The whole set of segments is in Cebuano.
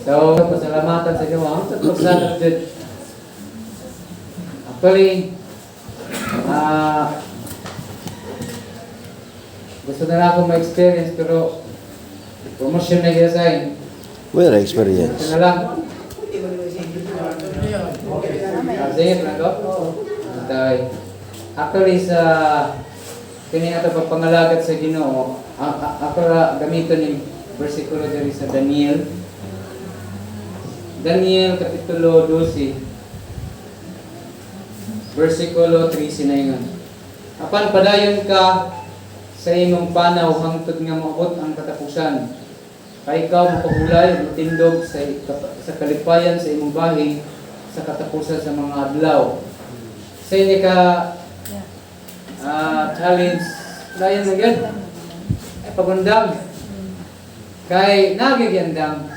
So, pasalamatan sa Ginoo. Ang pagsalat jud. Actually, gusto na lang ako ma-experience pero promotion na gyud sa. Where Ito experience? na lang. Sige, Franco. Tay. Actually, sa kini ato pagpangalagad sa Ginoo, ako ra gamiton ni versikulo diri sa Daniel. Daniel kapitulo 12 versikulo 13 na ingon. "Apan padayon ka sa imong panaw hangtod nga moabot ang katapusan. Kay ikaw mapahulay ug motindog sa kalipayan sa imong bahin sa katapusan sa mga adlaw." Sa ini ka challenge, dayon na gyud. Ay pagundam. Kay nagigyandam.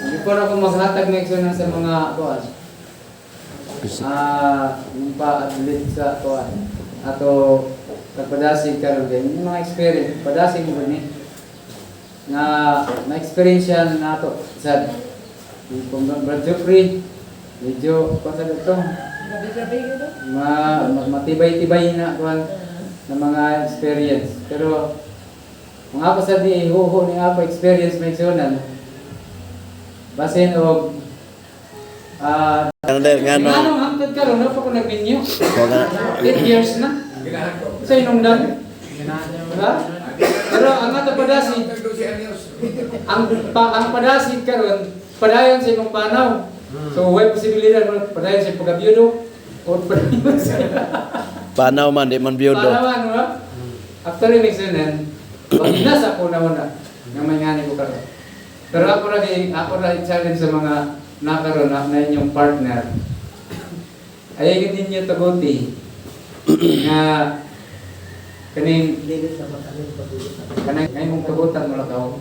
Before ako maghatag ng igsoon sa mga kuan, yung pa-adlit sa kuan, ato pagpadasig karon kay yung mga experience, padasig mo ni nga na-experience siya nato sa yung Brad Jeffrey, medyo kuan sa ito Gabi-gabi yun. Matibay-tibay na kuan na mga experience, pero mga ako sa di huho ni ako experience may igsuonan basin og Ano dahil nga no? Anong hangtod karon na pa ko nagminyo? Huwag na. 8 years na. Sa inungdan. Diba? Pero ang ato padasig, ang padasig karon, padayon sa imong panaw. So way posibilidad mo padayon sa pagabiyudo o padayon sa Panaw man, di man biyudo. Panawan, no? Actually, may sunan, wag na sa ako na una, nga may ngani ko karon. Pero ako ra challenge sa mga nakaroon na inyong partner. Ayaw din ninyo tuguti nga kaning kanang ngay mong tugutan mo lakaw.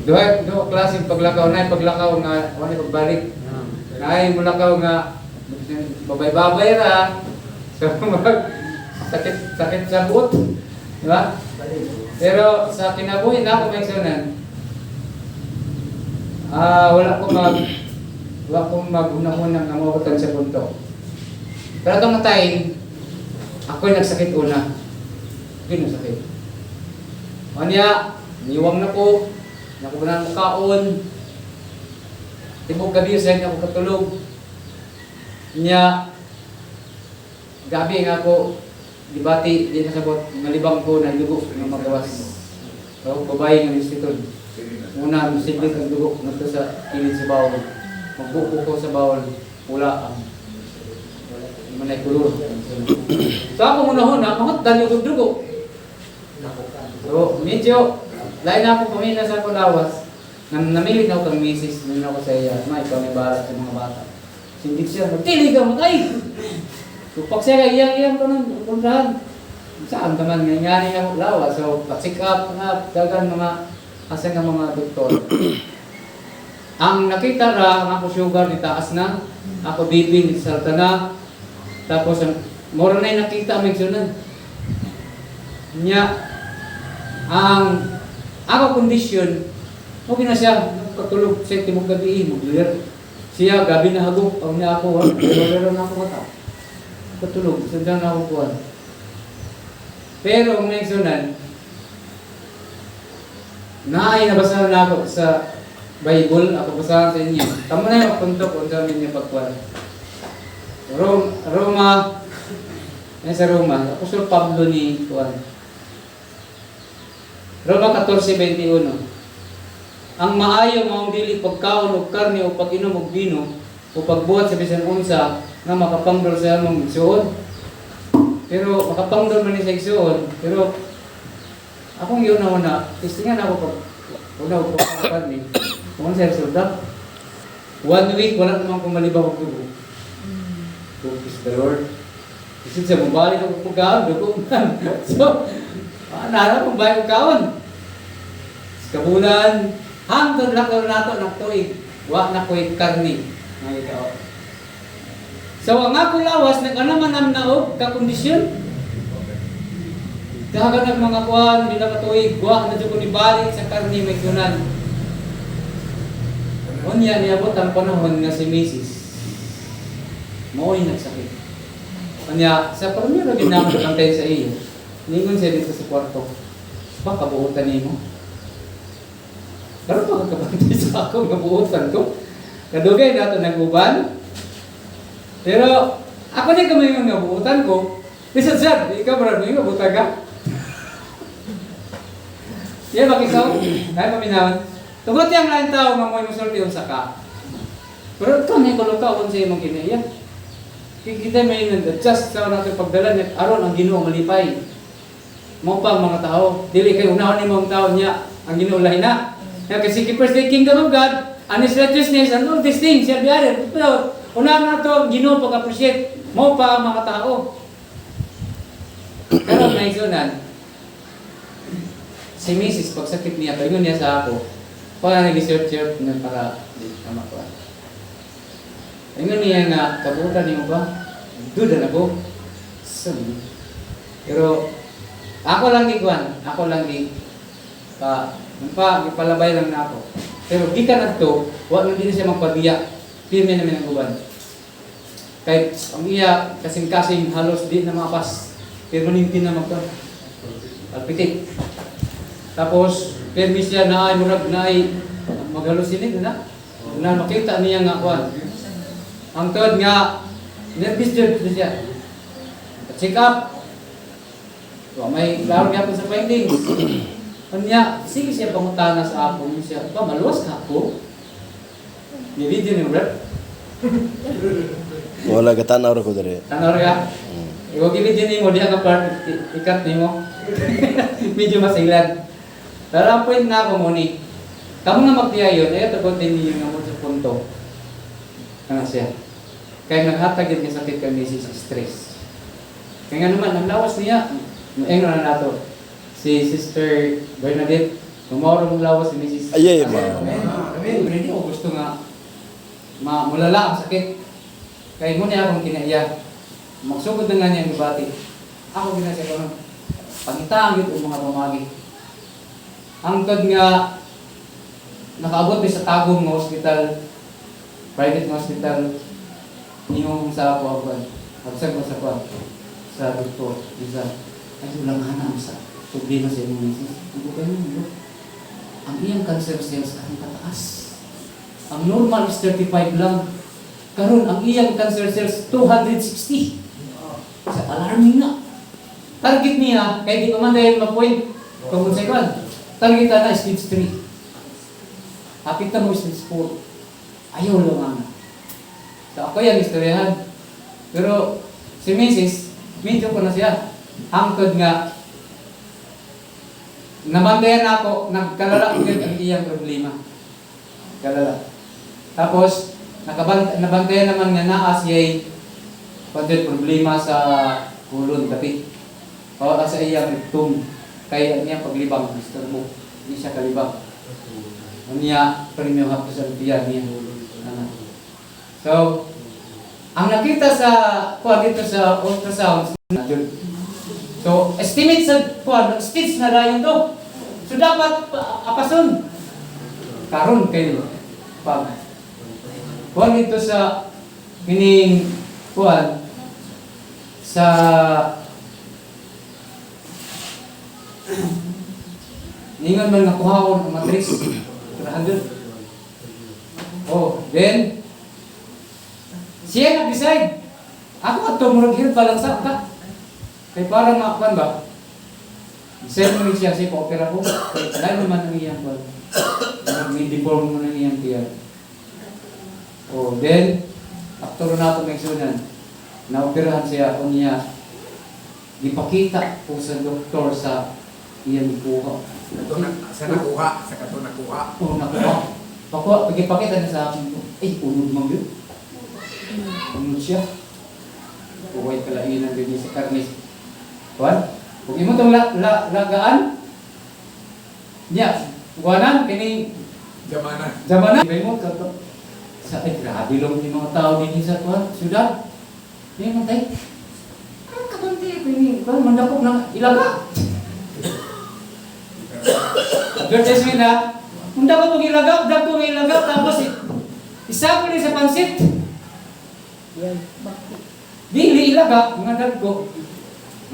Duha duha klaseng paglakaw na paglakaw nga wala pagbalik. Naay mo lakaw nga babay-babay ra. So mag sakit sakit sa buot. Di ba? Pero sa kinabuhi na ako may sunan. Wala ko maghunahuna nga mabutan sa punto. Pero itong time, ako'y nagsakit una. Ako'y nagsakit. Kanya, niwang na ko, nakubunan mo kaon. Tibok gabi sa ako katulog. Nya, gabi nga ako, dibati, di na sabot, malibang ko na dugo nga magawas. So, babae nga institute. Una, musiglit ang dugo ngadto sa kilid sa bawol. Magbuko ko sa bawol, wala ang manay kulor. So ako muna huna, mahutdan yung dugo. So, medyo, lain na ako pamina sa ako lawas. Namilit na ako kang misis, namilit ako sa iya, "Ma, ikaw may bahala sa mga bata." Sindik siya, "Magtili ka, matay!" Tupak siya, iyang-iyang ko nang puntahan. Saan naman, nga nga ako lawas. So, pa-check up, nga, dagan mga, asa nga mga doktor. Ang nakita ra, ang ako sugar, ni taas na, ako BP, ni salta na, tapos, ang, mura na yung nakita, may sunan. Nya, ang ako kondisyon, okay na siya, katulog siya tibok gabi, magluyer. Siya, gabi na hagok, ang niya ako, pero na ako mata. Katulog, sundan na ako kuwan. Pero ang next sunan, naay nabasa na ako sa Bible, ako basahan sa inyo. Tamo na yung punto kung sa inyo pagkuwan. Roma, ay sa Roma, Apostol Pablo ni kuwan. Roma 14:21. "Ang maayo maong dili pagkaon og karne o pag-inom og bino o pagbuhat sa bisan unsa nga makapangdol sa among igsuon." Pero makapangdol man ni sa igsuon, pero akong yun na una, testingan ako pag una ko karne. Kung sa resulta, one week wala naman kong malibang og dugo. Oh, praise the Lord. Kasi sa mabalik ako pagkaon, dugo man. So, nara kong bayad kaon. Sa kabulan, hangtod lakaw nato ng tuig, wa na ko'y karni. Nga ikaw. So, ang ako lawas, nag-anaman am na og kakondisyon. Dahagan ng mga kuan, bila ka tuig, wa na jud ko ni balik sa karni may sunan. Unya, niabot ang panahon nga si Mrs. Mao nagsakit. Unya, sa primero gid namo pantay sa iyo. Ningon siya dito sa kwarto. Pa kabuotan nimo. Karon pa ka kabantay sa ako nga buotan ko. Kadugay na to nag-uban. Pero ako di ka may nga buotan ko. Bisan siya, ikaw ba rin nga buotan ka? Yeah, makisaw. Kaya paminawan. Tugot yang lain tao nga mo'y musulti unsa ka. Pero ikaw na ikaw ka kung sa imong kinaiya. Kita may nag-adjust sa nato pagdala niya aron ang Ginoo malipay. Mo pa ang mga tao, dili kay unahon nimo ang tao niya, ang Ginoo lahi na. Kaya kasi seek first the kingdom of God and His righteousness and all these things shall be added. Pero unahon nato ang Ginoo pag-appreciate mo pa ang mga tao. Pero may isunan, si Mrs. pagsakit niya, paingon niya sa ako, pa nag-search na para di tama ko. Ingon niya nga, kabutan niyo ba? Duda na ko. Sabi. Pero, ako lang gikuan, ako lang gi pa pa gipalabay lang na ako. Pero gikan adto, wa na din siya magpabiya. Pirmi namin ang uban. Kay ang iya kasing-kasing halos di na mapas. Permanente na magka palpitate. Tapos pirmi siya na ay murag na ay maghalusinate na. Na makita niya nga kuan. Ang tuod nga nervous jud siya. Check up. Wa may klaro gyapon sa findings. Unya, sige siya pangutana sa ako, siya, ba maluwas ka ako? Ni video ni rep. Wala ka tanaw ra ko diri. Tanaw ra ka? Iwa video nimo diha nga part ikat nimo. Medyo masiglan. Pero ang point na ako mo ni, kamo nga magtiyayon, ay tugot din ninyo nga mo sa punto. Kana siya. Kaya naghatag yun nga sakit kay Mrs. Stress. Kaya nga naman, ang lawas niya, maengon na nato, si Sister Bernadette, tumawa mong lawas si Mrs. Ay, ma. Amen. Hindi ko gusto nga mulala ang sakit. Kaya mo niya akong kinaiya. Magsugod na nga niya ang gibati. Ako ginasya ko nun. Pangitaang yun ang mga pamagi. Hangtod nga nakaabot mi sa Tagum nga hospital, private nga hospital, niyong sa ako ako. Pagsag ko sa kuan sa doktor, isa. Ay, walang hanam sa problema sa imong misis. Ang kayo mo, ang iyang cancer cells ang kataas. Ang normal is 35 lang. Karon ang iyang cancer cells 260. Sa alarming na. Target niya, kay di pa man dahil ma-point kung unsay kuan. Target na stage 3. Hapit na mo stage 4. Ayaw lang ana. So ako yung istoryahan. Pero si Mrs., medyo ko na siya. Hangtod nga, nabantayan ako, nagkalala gyud ang iyang problema. Kalala. Tapos, nabantayan naman nga naa siya'y pagod problema sa kulon tapi o sa iyang rectum kay ang iyang paglibang disturbo di siya kalibang unya premium hapos sa tiyan niya. Ana. So ang nakita sa kuan dito sa ultrasound, so estimate sa kuan stage na dayon to, so dapat apason karon kay pag kuan dito sa kining kuan sa ningon man nga kuhaon ang matrix 300. Oh, then siya nag-decide. Ako ato murag hirap pa lang sa ka kay para nga kuan ba. Send mo siya si opera ko kay dahil naman ang iyang kuan. Murag may deform mo ng iyang tiyan. Oh, then after na ato may sunan, naoperahan siya unya gipakita po sa doktor sa iyang gikuha. Kato na, sa nakuha, sa kato nakuha. Oh, nakuha. Pakuha, pagipakita niya sa akin, ay, unod man yun. Unod siya. Uway kalainan din niya sa karnis. Kuan? Kung imo tong la, la, lagaan, niya, kuanan, kining Jamana. Zamana, ibay mo, kato. Sa, ay, grabe lang yung mga tao din sa kuan, syudad. Hindi mo tayo. Ano ka ba hindi? Kuan, kuan, mandakop ng ilaga. Advertisement na, mandakop ng ilaga, dako ng ilaga, tapos, Isa ko ni sa pansit. Dili ilaga, mga dagko.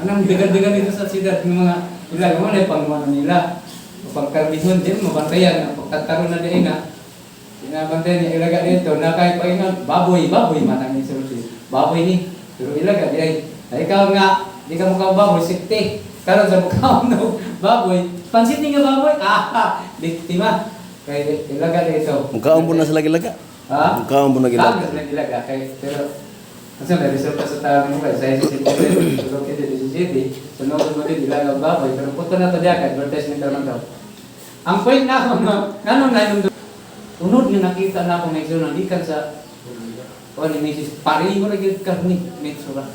Anang degan-degan dito sa siyudad ng mga ilaga mo na pangmano nila. Pagkarbihon din mo bantayan ang pagkakaroon na din na. Pinabantayan niya ilaga dito na kay paingon baboy, baboy man ang insulti. Baboy ni. Pero ilaga di ay. Ay ikaw nga di ka mukha baboy sikte. Karon sa mukha no baboy, pansit ni nga baboy. Ah, biktima. Kay ilaga dito. Mukhaon po na sila gilaga. Ha? Mukhaon po na gilaga. Gilaga. Sila gilaga. Kay, pero, kasi may resulta sa tao ng mukha. Sa SCC, located in City. So, noon mo din, ilaga ang baboy. Pero puto na to diya, kay advertisement naman daw. Ang point na ako, no, nganong na yung unod nga nakita na ako may sunan, gikan sa o ni Mrs. Pareho ra gyud karni mitsura.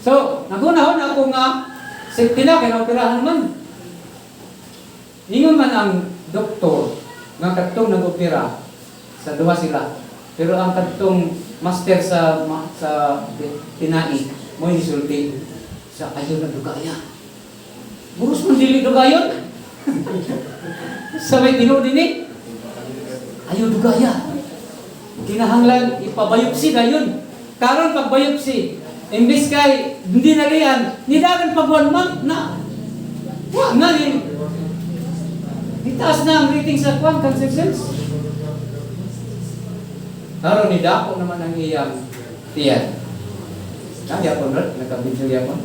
So, nagunahon ako nga safety na kay naoperahan man. Ingon man ang doktor nga kadtong nag-opera sa duha sila. Pero ang kadtong master sa tinai mo gisulti sa ayo na dugaya. Buros man dili dugayon. Sa may tinuod dinhi. Ayo dugaya. Kinahanglan ipabayopsi dayon. Karon pag biopsy, imbis kay hindi na riyan, nidagan pag 1 month na. Wa na rin. Itaas na ang rating sa kwan, cancer cells. Karon ni dako naman ang iyang tiyan. Nagyapon, Rod? Nagka-video yapon?